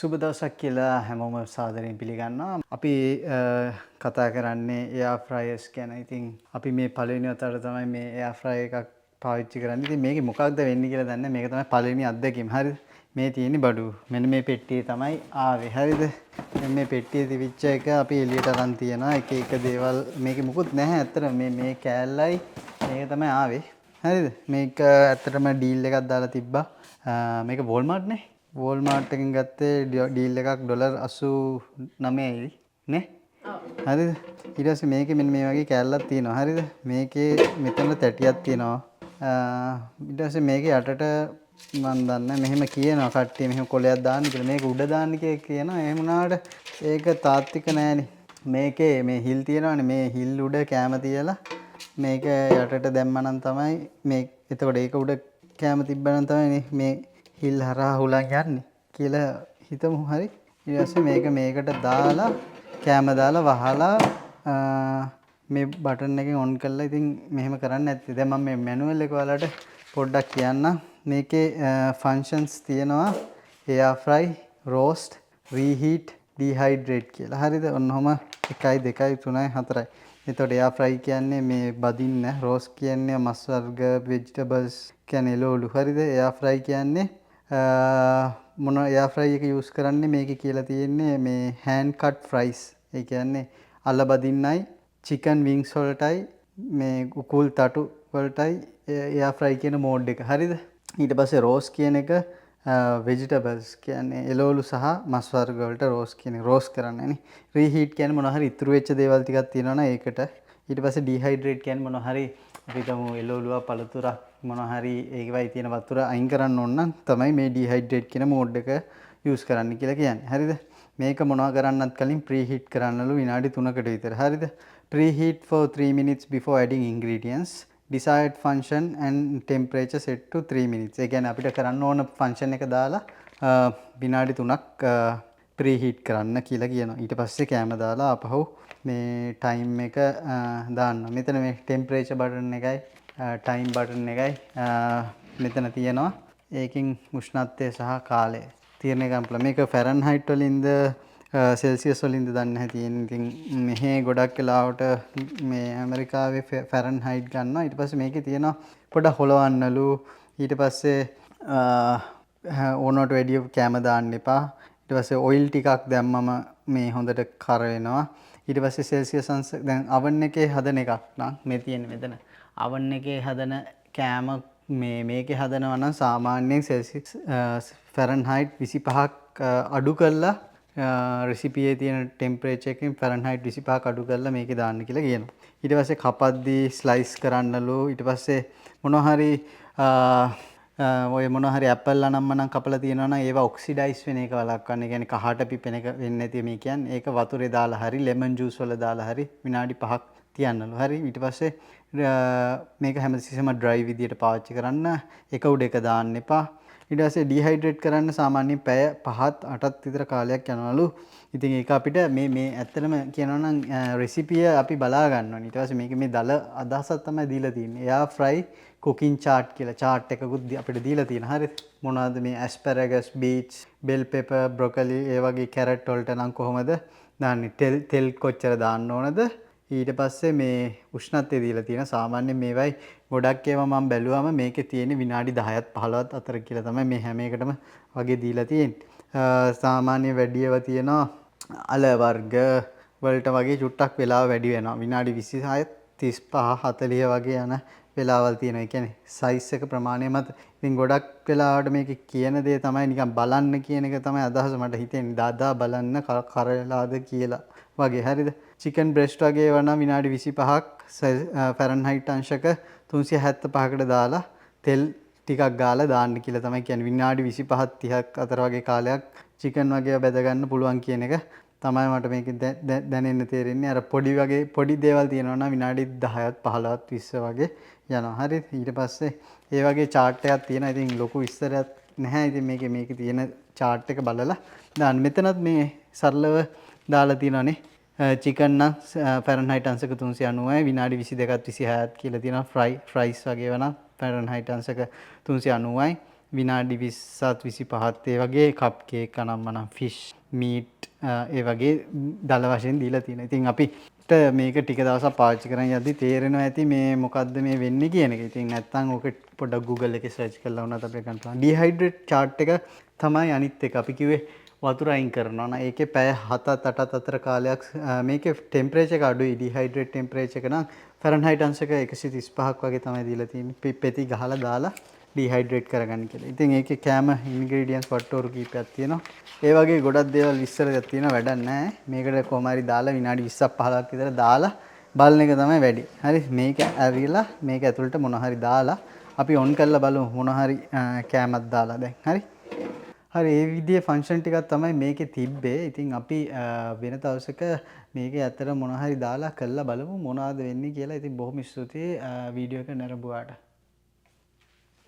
සුබ දවසක් කියලා හැමෝම සාදරයෙන් පිළිගන්නවා. අපි කතා කරන්නේ එයාර් ෆ්‍රයර්ස් ගැන. ඉතින් අපි මේ පළවෙනි වතාවට තමයි මේ එයාර් ෆ්‍රයර් එකක් පාවිච්චි කරන්නේ. ඉතින් මේකේ මොකක්ද වෙන්නේ කියලා දන්නේ නැහැ. මේක තමයි පළවෙනි අත්දැකීම. හරිද? මේ තියෙන්නේ බඩු. මෙන්න මේ පෙට්ටියේ තමයි ආවේ. හරිද? දැන් මේ පෙට්ටියේ තිබිච්ච එක අපි එළියට අරන් තියනවා. එක එක දේවල් මේකේ මුකුත් නැහැ. ඇත්තටම මේ මේ කෑල්ලයි මේක තමයි ආවේ. හරිද? මේක ඇත්තටම ඩීල් එකක් දාලා තිබ්බා. මේක වෝල්මාර්ට් නේ. වෝල්මාර්ට් එකෙන් ගත්තේ ඩීල් එකක් ඩොලර් 89යි නේ? හරිද? ඊට පස්සේ මේකේ මෙන්න මේ වගේ කෑල්ලක් තියෙනවා. හරිද? මේකේ මෙතන තැටියක් තියෙනවා. ඊට පස්සේ මේකේ යටට මන් දන්නේ මෙහෙම කියනවා කට්ටිය මෙහෙම කොලයක් දාන්න කියලා. මේක උඩ දාන්න කියලා කියනවා. එහෙම වුණාට ඒක තාත්වික නෑනේ. මේකේ මේ හිල් තියෙනවනේ. මේ හිල් උඩ කෑම තියලා මේක යටට දැම්මනම් තමයි මේ, එතකොට ඒක උඩ කෑම තිබ්බනම් තමයි මේ හිල් හරහා හුලං යන්නේ කියලා හිතමු. හරි. ඊට පස්සේ මේක මේකට දාලා කෑම දාලා වහලා මේ බටන් එකෙන් ඔන් කරලා ඉතින් මෙහෙම කරන්න ඇත්තේ. දැන් මම මේ මැනුවල් එක ඔයාලට පොඩ්ඩක් කියන්නම්. මේකේ ෆන්ක්ෂන්ස් තියෙනවා එයාර් ෆ්‍රයි, රෝස්ට්, රීහීට්, ඩීහයිඩ්‍රේට් කියලා. හරිද? ඔන්න ඔහොම 1යි 2යි 3යි 4යි. එතකොට එයාර් ෆ්‍රයි කියන්නේ මේ බදින්න, රෝස්ට් කියන්නේ මස් වර්ග, වෙජිටබල්ස් කියන්නේ එළවලු. හරිද? එයාර් ෆ්‍රයි කියන්නේ මොන එයාර් ෆ්‍රයි එක යූස් කරන්නේ මේකේ කියලා තියෙන්නේ මේ හෑන්ඩ් කට් ෆ්‍රයිස්. ඒ කියන්නේ අල බදින්නයි, චිකන් වින්ග්ස් වලටයි, මේ උකුල් තටු වලටයි එයාර් ෆ්‍රයි කියන මෝඩ් එක. හරිද? ඊට පස්සේ රෝස් කියන එක වෙජිටබල්ස් කියන්නේ එළවලු සහ මස් වර්ග වලට රෝස් කියන රෝස් කරන්නේ නේ. රීහීට් කියන්නේ මොනවා හරි ඉතුරු වෙච්ච දේවල් ටිකක් තියෙනවා නම් ඒකට. ඊට පස්සේ ඩීහයිඩ්‍රේට් කියන්නේ මොනවා හරි අපි හිතමු එළවලුවක් පළතුරක් මොනවා හරි ඒවයි තියෙන වතුර අයින් කරන්න ඕන නම් තමයි මේ ඩීහයිඩ්‍රේට් කියන මෝඩ් එක යූස් කරන්න කියලා කියන්නේ. හරිද? මේක මොනවා කරන්නත් කලින් ප්‍රීහීට් කරන්නලු විනාඩි 3කට විතර. හරිද? Preheat for 3 minutes before adding ingredients. Desired function and temperature set to 3 minutes. ඒ කියන්නේ අපිට කරන්න ඕන ෆන්ක්ෂන් එක දාලා විනාඩි 3ක් ප්‍රීහීට් කරන්න කියලා කියනවා. ඊට පස්සේ කෑම දාලා ආපහු මේ ටයිම් එක දාන්න. මෙතන මේ ටෙම්පරේචර් බටන් එකයි ටයිම් බටන් එකයි මෙතන තියෙනවා. ඒකෙන් උෂ්ණත්වය සහ කාලය තීරණය කරන්න පුළුවන්. මේක ෆැරන්හයිට් වලින්ද සෙල්සියස් වලින්ද දන්නේ නැහැ තියෙන්නේ. ඉතින් මෙහෙ ගොඩක් වෙලාවට මේ ඇමරිකාවේ ෆැරන්හයිට් ගන්නවා. ඊට පස්සේ මේකේ තියෙනවා පොඩ හොලවන්නලු. ඊට පස්සේ ඕනවට වැඩිය කෑම දාන්න එපා. ඊට පස්සේ ඔයිල් ටිකක් දැම්මම මේ හොඳට කර වෙනවා. ඊට පස්සේ සෙල්සියස් අංශ, දැන් අවන් එකේ හදන එකක් නම් මේ තියෙන්නේ මෙතන. අවන් එකේ හදන කෑම මේ මේකේ හදනවා නම් සාමාන්‍යයෙන් සෙල්සියස් ෆැරන්හයිට් 25ක් අඩු කරලා, රෙසිපියේ තියෙන ටෙම්පරේචර් එකෙන් ෆැරන්හයිට් 25ක් අඩු කරලා මේකේ දාන්න කියලා කියනවා. ඊට පස්සේ කපද්දී ස්ලයිස් කරන්නලු. ඊට පස්සේ මොනවා හරි ඔය මොනවා හරි ඇපල් අනම්මනම් කපලා තියෙනවා නම් ඒවා ඔක්සිඩයිස් වෙන එක වළක්වන්න. ඒ කියන්නේ කහට පිපෙන එක වෙන්නේ නැති මේ කියන්නේ ඒක වතුරේ දාලා හරි ලෙමන් ජූස් වල දාලා හරි විනාඩි 5ක් තියන්නලු. හරි. ඊට පස්සේ මේක හැමතිස්සෙම ඩ්‍රයි විදියට පාවිච්චි කරන්න. එක උඩ එක දාන්න එපා. ඊට පස්සේ ඩීහයිඩ්‍රේට් කරන්න සාමාන්‍යයෙන් පැය 5ත් 8ත් විතර කාලයක් යනවලු. ඉතින් ඒක අපිට මේ මේ ඇත්තටම කියනවා නම් රෙසිපිය අපි බලා ගන්න ඕනේ. ඊට පස්සේ මේකේ මේ දල අදහසක් තමයි දීලා තියෙන්නේ. එයාර් ෆ්‍රයි කුකින් චාට් කියලා චාට් එකකුත් අපිට දීලා තියෙනවා. හරි. මොනවද මේ ඇස්පැරගස්, බීට්ස්, බෙල් පෙපර්, බ්‍රොකොලි ඒ වගේ කැරට් වලට නම් කොහොමද දාන්නේ? තෙල් තෙල් කොච්චර දාන්න ඕනද? ඊට පස්සේ මේ උෂ්ණත්වය දීලා තියෙනවා. සාමාන්‍යයෙන් මේවයි ගොඩක් ඒවා මම බැලුවම මේකේ තියෙන විනාඩි 10ත් 15ත් අතර කියලා තමයි මේ හැම එකටම වගේ දීලා තියෙන්නේ. සාමාන්‍ය වැඩි ඒවා තියෙනවා අල වර්ග වලට වගේ චුට්ටක් වෙලාව වැඩි වෙනවා. විනාඩි 26, 35, 40 වගේ යන වෙලාවල් තියෙනවා. ඒ කියන්නේ සයිස් එක ප්‍රමාණය මත. ඉතින් ගොඩක් වෙලාවට මේකේ කියන දේ තමයි නිකන් බලන්න කියන එක තමයි අදහස මට හිතෙන්නේ. දාදා බලන්න කරලාද කියලා වගේ. හරිද? චිකන් බ්‍රෙස්ට් වගේ ඒවා නම් විනාඩි 25ක් ෆැරන්හයිට් අංශක 375කට දාලා තෙල් ටිකක් ගාලා දාන්න කියලා තමයි කියන්නේ. විනාඩි 25ක් 30ක් අතර වගේ කාලයක් චිකන් වගේ බැද ගන්න පුළුවන් කියන එක තමයි මට මේක දැනෙන්න තේරෙන්නේ. අර පොඩි වගේ පොඩි දේවල් තියෙනවා නම් විනාඩි 10ක් 15ක් 20 වගේ යනවා. හරි. ඊට පස්සේ ඒ වගේ චාට් එකක් තියෙනවා. ඉතින් ලොකු විස්තරයක් නැහැ. ඉතින් මේකේ මේකේ තියෙන චාට් එක බලලා දාන්න. මෙතනත් මේ සරලව දාලා තියෙනවානේ. චිකන් නම් ෆැරන්හයිට් අංශක 390යි විනාඩි 22ත් 26ත් කියලා තියෙනවා. ෆ්‍රයිස් වගේ ඒවා නම් ෆැරන්හයිට් අංශක 390යි. විනාඩි 20ත් 25ත් ඒ වගේ කප් කේක් අනම්මනම් ෆිෂ්, මීට් ඒ වගේ දල වශයෙන් දීලා තියෙනවා. ඉතින් අපිට මේක ටික දවසක් පාවිච්චි කරන් යද්දි තේරෙනවා ඇති මේ මොකද්ද මේ වෙන්නේ කියන එක. ඉතින් නැත්තම් ඕක පොඩ්ඩක් Google එකේ සර්ච් කරලා වුණත් අපිට ගන්න පුළුවන්. ඩිහයිඩ්‍රේට් චාට් එක තමයි අනිත් එක. අපි කිව්වේ වතුර අයින් කරනවා නම් ඒකේ පැය 7ත් 8ත් අතර කාලයක් මේකේ ටෙම්පරේචර් එක අඩුයි. ඩිහයිඩ්‍රේට් ටෙම්පරේචර් එක නම් ෆැරන්හයිට් අංශක 135ක් වගේ තමයි දීලා තියෙන්නේ. පෙති ගහලා දාලා ඩිහයිඩ්‍රේට් කරගන්න කියලා. ඉතින් ඒකේ කෑම ඉන්ග්‍රීඩියන්ට්ස් වට්ටෝරු කීපයක් තියෙනවා. ඒ වගේ ගොඩක් දේවල් විස්තර ටිකක් තියෙනවා, වැඩක් නැහැ. මේකට කොහොම හරි දාලා විනාඩි 20ක් 15ක් විතර දාලා බලන එක තමයි වැඩි. හරි, මේක ඇරිලා මේක ඇතුළට මොන හරි දාලා අපි ඔන් කරලා බලමු මොන හරි කෑමක් දාලා දැන්. හරි. හරි, ඒ විදිහේ ෆන්ක්ෂන් ටිකක් තමයි මේකේ තිබ්බේ. ඉතින් අපි වෙන දවසක මේකේ ඇත්තට මොන හරි දාලා කරලා බලමු මොනවද වෙන්නේ කියලා. ඉතින් බොහොම ස්තුතියි වීඩියෝ එක නැරඹුවාට.